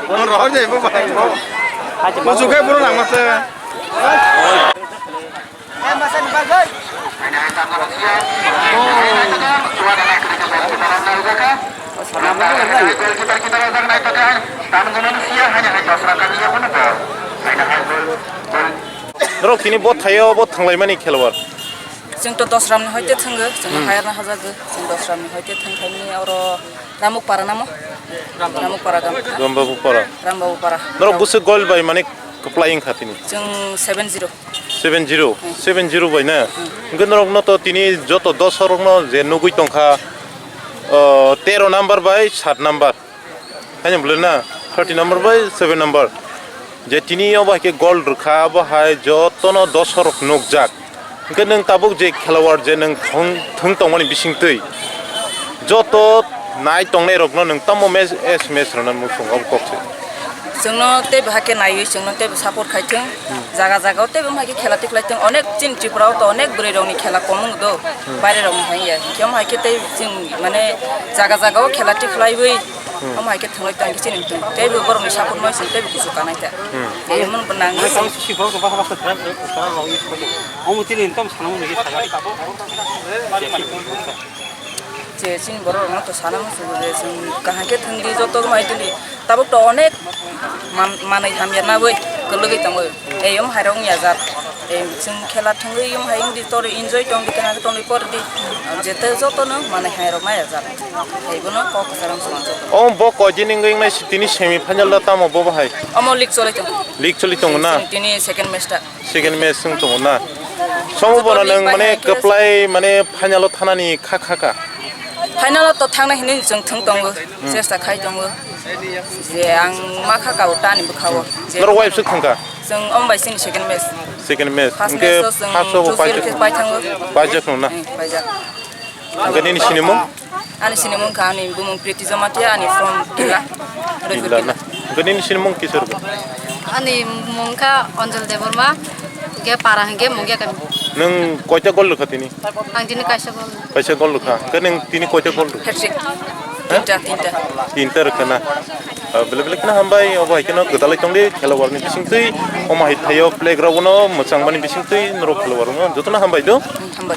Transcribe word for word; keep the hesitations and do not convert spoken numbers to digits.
Rohor jai bo bai. Musukai buru nang masa. Norok tini bo thaio bo thanglaimani khelwar. Chwng to Dosramni hoite thwngo, chwng Hmm. hayarna hajago, chwng Dosramni hoite thwngkhaimani oro Ramukpara namo? Ramukpara gam. Rambabukpara. Rambabukpara. Norok bwswk gol bai mane kwplai wngkha tini? Chwng seven zero. Seven zero? Hmm. Seven zero bai na? Hmm. Hwnkhe norokno to tini joto dosorokno je nugwi tongkha, o, tero number bai sat number. Haino bwlwi na? Thirty number bai seven number. Je tini obo hai khe gol rwkha, abo hai jotono dosorok nukjak. Hwnkhe nwng tabuk je khelawar je nwng thwng, thwng tongmani bisingtwi joto nai tongnairokno nwng tamo match, S match rwna muchung obo kok se. Chwngno teibo hakhe naiwi chwngno teibo support khai thwng. Hmm. Jaga jaga o teibo hai khe khela tikhlai thwng. Onek chini Tripura o to onek bwrwi rokni khela kom wng do. Hmm. Baire rokni hai ya. Khe omo hai khe tei chwng mane jaga jaga o khela tikhlaiwi Hmm. Omo hai khe thwnglai tong khe chini tong. Teibo borokni support no sing teibo kuchuk kanai ta. Hmm. Tei omo bo nang. Omo tini tom sana mo ni saga. Je chini borok rokno to sana muchungo je chwng kaham khe thwngdi joto mai tini. Tabuk to onek man-, manwi hamya nagwi kwlwgwi tongwi. Ei, omo hai rok wngya jak. Ei, chwng khela thwngwi omo hai wngdi, tor enjoy tongdi, kaham khe tongdi, pordi. Jete joto no manwi hai rok maya jak. Ei, bono kok kwcharo wng song joto. O bo koi din wngwi wngnai si tini semi final da tamo bo bahai? Omo league choli tongo. League choli tongo na? Chwng tini second match ta. Second match wng tongo na? Somo bono nwng mane kwplai mane final o thanani kha kha kha? Final o to thangnai hinwi chwng thwng tongo, Hmm. chesta khai tongo. Je ang ma kha ka o tani bwkha o. Je Norok wife swk thangkha? Chwng omo bai chini second match. Second match. First Hwnkhe match o chwng first o bo two zero paijak, khe pai thango. Paijak nung na? Hmm, paijak. Hwnkhe nini sinimung? Ani sinimung kha ani bumung Priti Jamatia, ani from Dila. Dila na? Hwnkhe nini sinimung kisor bo? Ani mung kha Anjal Debbarma, hwnkhe para hwnkhe Mungia kami. Nwng koita gol rwkha tini? Ang tini kaisa gol. Kaisa gol rwkha. Hwnkhe nwng tini koita gol rwkha? Hat-trick. He? Tinta, tinta. Tinta rwkha na? Ah, bele bele kheno hambai, obo hai kheno gwdalai tongdi, khelawar ni bisingtwi, omo hai thaio playground no mwchangmani bisingtwi, norok khelawar no jotono hambai do. Hmm, hambai.